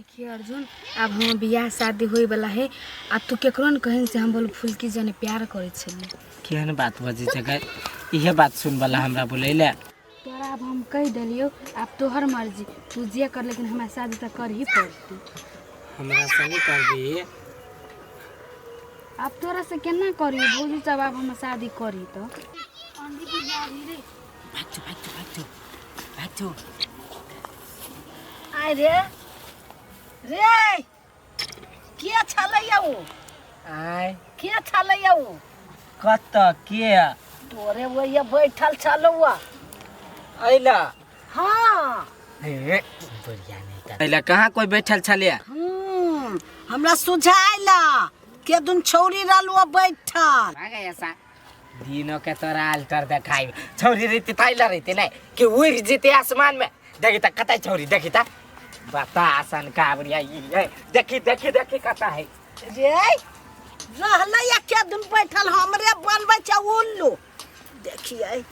देखिए अर्जुन, आब हमर बियाह शादी होय वाला है आ तू केकरो ने कहिन से हम बोल फुलकी जने प्यार करै छलियै। केहन बात बजै छै गै, इहे बात सुनबला हमरा बोलैले। तोरा आब हम कहि देलियौ, आब तोहर मर्जी, तू जे कर, लेकिन हमरा शादी तऽ करही पड़तौ। हमरा से नहि करबी? आब तोरा से केना करी भौजी सब, आब हम शादी करी तऽ भाग जो, भाग जो, भाग जो, भाग जो। आय रे रे, के छलैया ओ? आय? के छलैया ओ? कत के? तोरे ओहिया बैठल छलौआ। अइला? हाँ। हे बढ़िया नहीं कर। अइला कहाँ कोई बैठल छलिया? हमरा सुझाइला के दुन छौरी रहलुआ बैठल। भाग ऐसा दिनो के तोरा अल्टर देखाई छौरी रहती ताइला रहती नहीं कि उड़ जेते आसमान में। देखी त कतै छौरी, देखी त बता आसन का बढ़िया ई है। देखी देखी देखी कता है रे रहलै या के दिन बैठल हमरे बनबै छै उल्लू। देखियै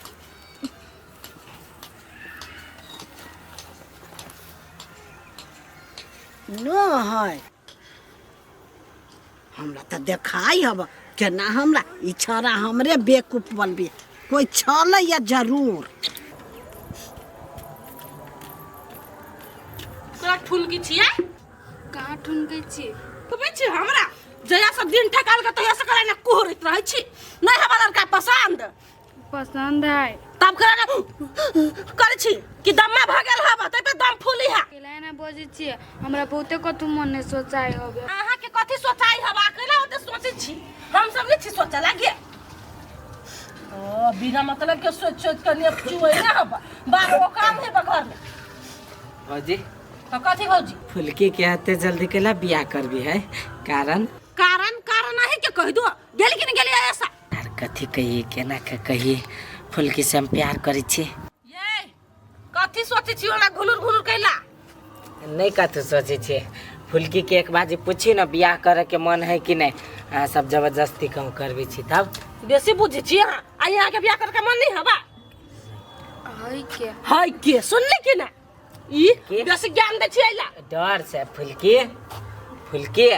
न है, हमरा तऽ देखाइ हब केना हमरा ई छौड़ा हमरे बेवकूफ बनबी। कोई छलैया जरूर। तोरा ठुनकी छियै? कहाँ ठुनकै छी? कहबै छी हमरा जहिया सब दिन ठकाल के तहिया से करा ने कुहरैत रहै छी। नहीं हमरा लड़का पसंद। पसंद है। तब करा ने करै छी कि दम्मा भऽ गेल हब तै पे दम फूली है। केला एना बजै छियै? हमरा बहुते कथू मन ने सोचाइ हबे। अहाँ के कथी सोचाइ हब? अकेला ओते सोचै छी, हम सब नहीं छी सोचे लागे। ओ बिना मतलब के सोच सोच के ने चुए ना हब, बारह गो काम है घर में। भौजी। तो कथी भौजी? फुलकी के हते जल्दी केला बियाह करबी है? कारण? कारण कारण नहीं के कह दो, गेली कि नहीं गेली ऐसा? यार कथी कहिए, केना के कहिए, फुलकी से हम प्यार करै छी। ये कथी सोचै छी ओना घुलुर घुलुर कैला? नहीं कथी सोचै छी, फुलकी के एक बाजी पूछी ना बियाह करे के मन है कि नहीं। अहाँ सब जबरदस्ती कहूँ करबी छी तब। बेसी बुझै छी अहाँ, आ यहाँ के बियाह करे के मन नहीं हबा? है के? है के सुनली कि ना ई? के? बेसी ज्ञान दै छी अइला। डर से फुलकी फुलकी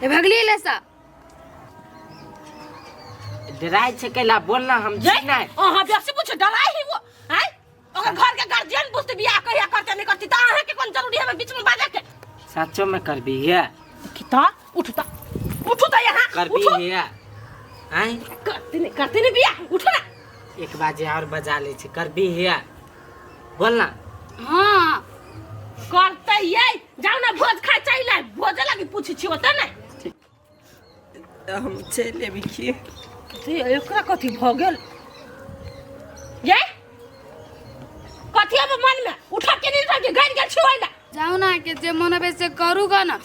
ए भगली लेसा डराइ छै कैला बोल ना, हम जे छी नहीं। अहाँ बेसी पूछ डराइ ही वो आय, ओकर घर के गार्जियन पूछते बियाह कहिया करते नहीं करती, त अहाँ के कोन जरूरी है बीच में बाजे के? सचो में करबी है? किता उठता उठू त यहाँ करबी उठू। है आय? करती नहीं, करती नहीं बियाह, उठू ना। एक बाजे और बजा ले छी, करबी है बोल ना। हाँ करते ये जाओ ना भोज खाए चल आए, भोज लागी पूछी छी ओते नहीं। हम चलि अबी की? कथी एकरा कथी भ गेल ये? कथी अब मन में उठा के नहीं रह गइल गेल छी ओइला? जाऊ ना के जे मन हबे से करू ग ना।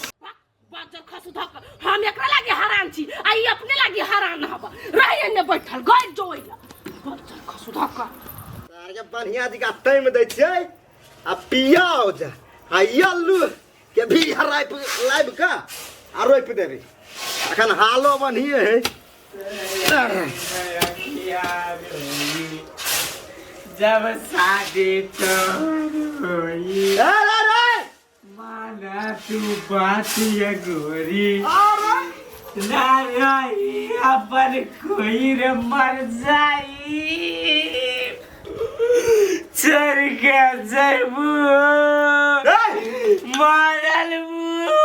बाजर खसु धक हम एकरा लागी हरान छी आ ई अपने लागी हरान हब रहे ने बैठल गइल जो ओइला बाजर खसु धक। तार के बढ़िया जगह टाइम दै छियै आ पियाज आ आलू के भी राइप लाइब के आ रोपि देबै। अखन हालो बढ़िए है। जब शादी तो होई रे रे रे माना तू बात ये गोरी अरे ना रही अपन कोई रे मर जाई चढ़ के जैबू मरल ओ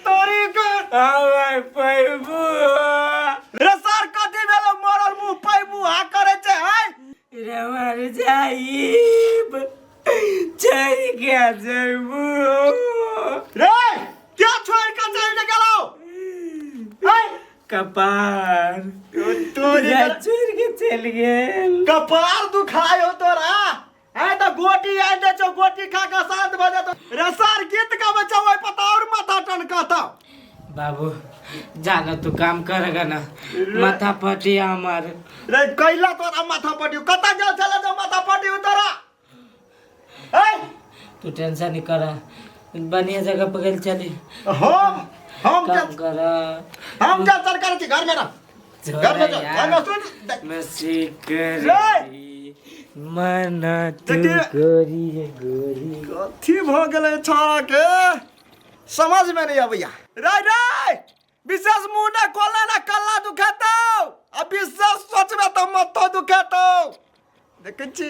तोरी के हमर पैबू। रे सर कथी भेलो मरल मुंह पैबू हा करे छै है? रे मर जाइब चढ़ के जैबू। रे क्या छोड़ के चल गेलो? है कपार तोरी रे छोड़ के चल गेल। कपार दुखाय हो तोरा है त गोटी आइ दे छौ, गोटी खा के शांत भ जेतौ। रे सर गीत गाबै छौ ओहि पता और माथा टनकतौ। बाबू जाना तू काम करेगा ना, माथा फटी हमार। रे कैला तोरा माथा पटियो? कतऽ गेल छले जो माथा पटियो तोरा? है तू टेंशन नहीं कर, बढ़िया जगह पर गेल चली। हम काम कर। हम टेंशन करै छी, घर में रह, घर में जो, घर में सुन। मैं सीख रे! मन तू देखिए। गोरी है गोरी। कथी भऽ गेलै छौड़ा के? समझ में नहीं अबैया। रे रे विशेष मुंह ना खोले ना, कल्ला दुखेतौ आ विशेष सोचबे तऽ माथो दुखेतौ। देखै छी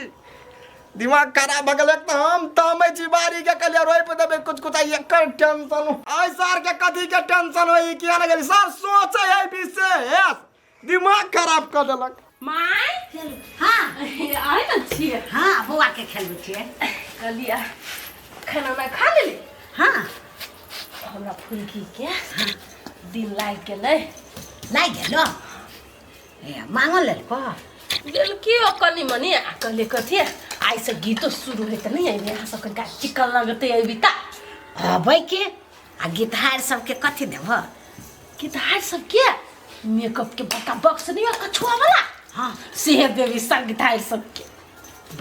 दिमाग खराब भऽ गेल। एक तऽ हम तामै छी बाड़ी के, कहलियै रोपि देबै कुछ कुछ, आ एकर टेंशन। आइ सार के कथी के टेंशन होई किया ने गेली सर, सोचै है विशेष, दिमाग खराब कऽ देलक। माय हाँ आइ ने छियै। हाँ बौआ के खेलबै छियै। कहलियै खाना उना खा लेली? हाँ। हमरा फुलकी के दिन लागि गेलै। लागि गेलो? ए मांगल लेलको? देलकी ओ कनि मनि। आ कहलियै कथी आइ से गीतो शुरू हेतै नहि, अइबे अहाँ सब कनिका चिकन लगतै अइबी तऽ अबै के आ गीतहार सबके कथी देब? गीतहार सबके मेकअप के बड़का बॉक्स नहीं है कछुआ वाला? हाँ सेहे देबी सब गीतहार सबके।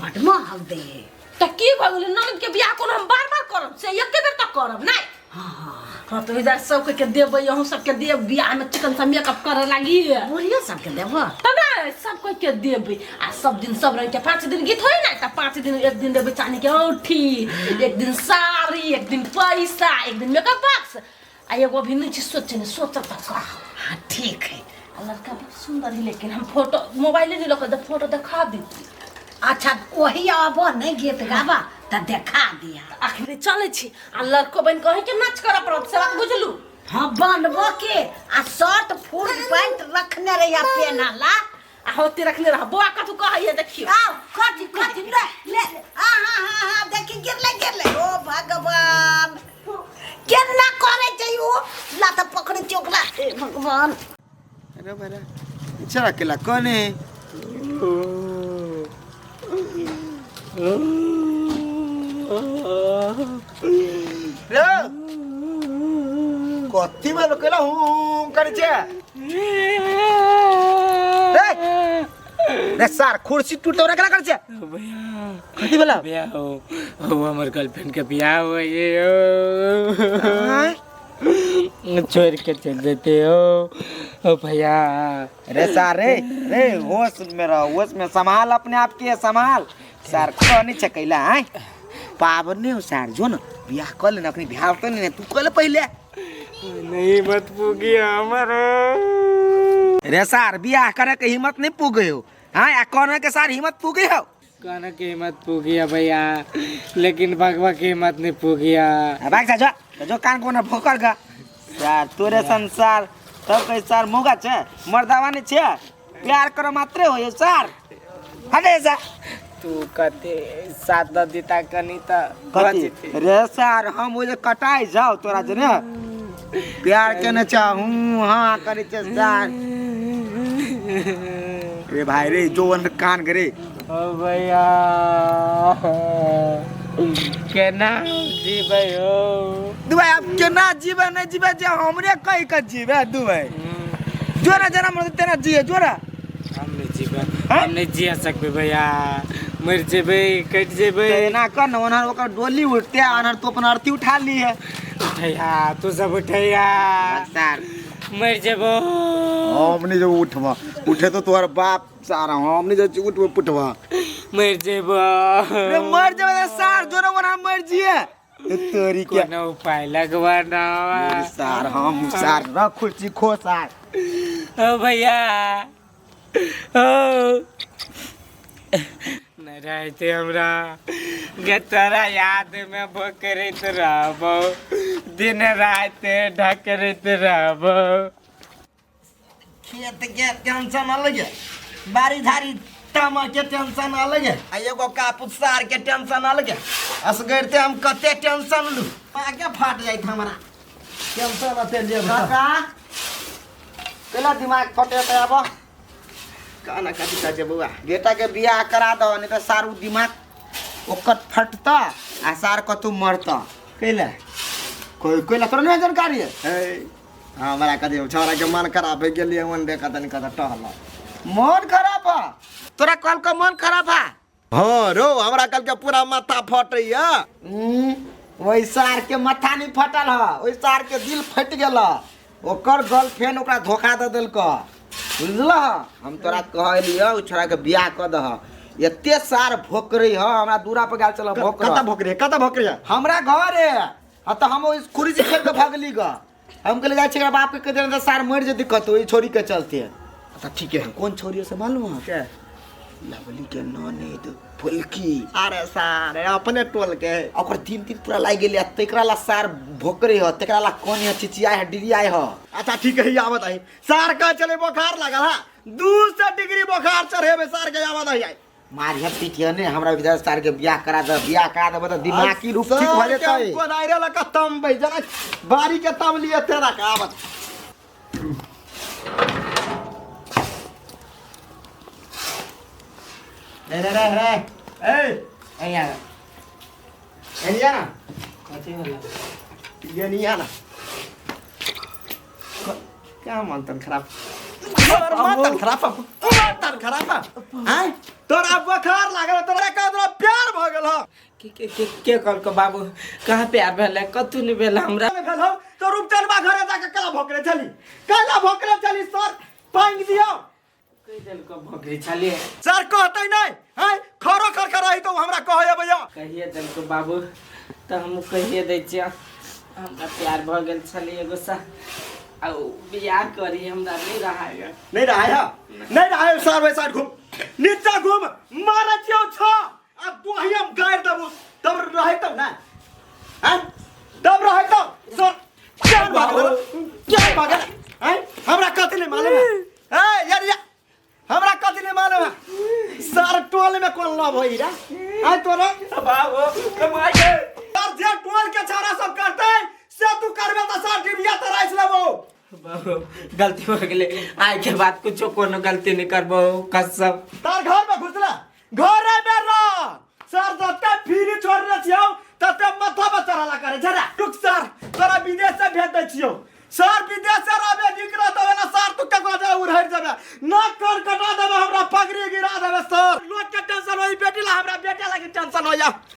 बड महग दे है। तऽ की भऽ गेलै, ननद के बियाह कोनो हम बार बार करब से एके बेर तऽ करब नहि? हाँ तो इधर सब के देबै, अहूँ सबके देब, बियाह में चिकन सब मेकअप करे लागी। बुढ़ियो सबके देब? तऽ नहि, सब कोई के देबै। आ सब दिन सब रंग के 5 दिन गीत होय ने, तऽ 5 दिन एक दिन देबै चानी के औंठी, एक दिन साड़ी, एक दिन पैसा, एक दिन मेकअप बॉक्स। आ एगो अभी नहि छै सोचने, सोचब तऽ कहब। हाँ ठीक है। आ लड़का बहुत सुंदर है, लेकिन हम फोटो मोबाइले नहीं लऽ फोटो देखा दी। अच्छा वही अबो नहीं गीत गाबा तऽ देखा दिया। अखने चलै छी आ लड़को बनि कऽ अहींके नाच करऽ पड़त, से बात बुझलू? हाँ बनबो के आ शर्ट फुल पैंट रखने रहिया पेनाला। आ होते रखने रह। बौआ कथू कहैया देखियौ। आओ कथी कथी ले ले आ हाँ हाँ हाँ देखी गिरले गिरले। ओ भगवान केना करे छै ओ, लात पकड़े छै ओकरा। हे भगवान। अरे बरा चला केला कौन है? रे कथी में केला हूं करे छे रे? रे सार कुर्सी टूट तो रखला करे छे कथी वाला? बियाह हो हो हमर गर्लफ्रेंड के बियाह हो ये आँय? छोड़ के चल देते हो ओ भैया। रे सार रे रे होश में रहो, होश में संभाल अपने आप के संभाल सार। कनी चकैला आय पावने हो सार, जो न बियाह कर लेना, अखनी बियाह तो नहीं तू कर ले पहले। नहीं मत पूगी हमर। रे सार बियाह करे के हिम्मत नहीं पूगे हो? हाँ आ कौन के सार हिम्मत पूगे हो? कहने की हिम्मत पूगिया भैया, लेकिन भगवा की हिम्मत नहीं पूगिया। आ भाग जा, जो जो कान कोना भोकर गा सार। तोरे संसार तब कहीं सार मोगा छे, मर्दावा नहीं छे, प्यार करो मात्रे हो ये सार। हटे जा। तू कते साथ द देता कनी त कथी? रे सार हम वो जे कटाई जाओ तोरा जने प्यार के न चाहूं। हाँ करे छे सार। रे भाई रे जो वन कान करे। ओ भैया केना जीबै हो दुबई? अब केना जीवे नहीं जीवे जे हमरे कह के जीवे दुबई। जो ना जना मर तेना जिए जो ना। हम नहीं जीबै, हम नहीं जिया सकबे भैया, मर जेबै, कटि जेबै। तो एना कर न, ओनहर ओकर डोली उठते आ ओनहर तू अपन अर्थी उठा लिए। उठैया तू सब उठैया सार मर जेबो। हम नहीं जो उठबा, उठे तो तोहर बाप सारा। हम नहीं जो उठबो पुटबा। मर जेबो। रे मर जेबे रे सार, जो ना ओनहर मर जिए तो तोरी के कोनो उपाय लगवा ना सार। हम सार रख कुर्सी खो सार। ओ भैया ओ नहीं रहते हमरा गे, तोरा याद में भोकरैत रहबो, दिन रात ढकरैत रहबो। खेत के टेंशन अलग है, बाड़ी झाड़ी तामा के टेंशन अलग है, आ एगो कापूत सार के टेंशन अलग है। असगरते हम कते टेंशन लू, आगे फाट जाइत हमरा टेंशन अते लेब। काका केला दिमाग फटे त आब काना कथी कहै छै बौआ, बेटा के बियाह करा दह, नहीं तो सारू दिमाग ओकर फटता आ सार कतू मरता। कैला कोई कोई तोरा नहीं जानकारी है? हे, हमरा कथी छोरा के मन खराब हो गेलियै मन देखा तनी कतऽ टहल। मन खराब है तोरा? कल के मन खराब है? हाँ रो हमरा कल के पूरा माथा फटैया। ओहि सार के माथा नहीं फटल है, ओहि सार के दिल फटि गेल ह। ओकर गर्लफ्रेंड ओकरा धोखा दऽ देलक, बुझलह? हम तोरा कहलियौ ओ छोरा के बियाह कऽ दह। एते सार भोकरै ह, हमरा दूरा पर गेल छल भोकर। कतऽ भोकरे? कतऽ भोकरे? हमरा घर है। हाँ तो हम खुरी से खेल के भागली गा। हम कहले जाइ छै बाप के कह देने सार मर जेतै कतौ ई छोरी के चलते। अच्छा ठीक है। कोन छोरी से मालूम है? के? लवली के ननद फुलकी। अरे सार अपने टोल के है। ओकर तीन दिन पूरा लागि गेलै, तेकरा ला सार भोकरे ह, तेकरा ला कोन ह, चिचियाय ह, डिरियाय ह। अच्छा ठीक है, आवत है सार का चले बुखार लागल हा 200 डिग्री बुखार चढ़ेबे सार के आवत है। मारिया पीटिया ने हमरा विचार सार के बियाह करा दे, बियाह करा देबे त दिमागी रूप ठीक भ जेतै। कोदाइरे लका तमबै जना बारी के तम लिए तेरा का आवत। रे रे रे रे ए ए यार एनिया ना कथी होला? ये नहीं आना क्या मन खराब मन खराब मन खराब हैं तोरा बुखार लागल, तोरा का तोरा प्यार भ गेल ह। के के के के कहलको बाबू कहाँ प्यार भेलै? कतू नहि भेल हमरा। भेल हो तो रूपचनबा घरे जाके कला भोकरे चली, कला भोकरे चली सर पांग दियो। कहि देलको भोकरी छलिए सर कहतै नहीं हैं खरो खर खर तो हमरा कहै अबैया। कहिए देलको बाबू त हम कहिए दै छियै हमरा प्यार भ गेल छलै एगो सा आ बियाह करी हमरा नहीं रहा है। नहीं रहा है, नहीं रहा है सर वैसा घूम नीचा घूम मारे छियौ छ आ दोही हम गारि देबो तब रहै तब ना हैं तब रहै तब सर क्या भागल क्या भागल हैं हमरा कथि नहीं मालूम है। ए यार या हमरा कथि नहीं मालूम है सर टोल में कोन लव होई रे आइ तोरा बाबू कमाई के सर जे टोल के छाड़ा सब करतै से तू करबे त सर डिबिया त राखि लेबो। बाबू गलती हो गेलै, आइ के बाद कुछो कोनो गलती नहीं करबो कसम। तार घर में घुसला घरे में रह सर जते फ्री छोड़ने छियौ तते माथा पर चढ़ाला करे जरा रुक सर तोरा विदेश से भेज दै छियौ सर विदेश से रहबे निक रहतौ ना सर तू ककरो जा उड़हर जेबे ना कर कटा देबे हमरा पगड़ी गिरा देबे सर लोग के टेंशन होई बेटी ला हमरा बेटा लागी टेंशन होइया।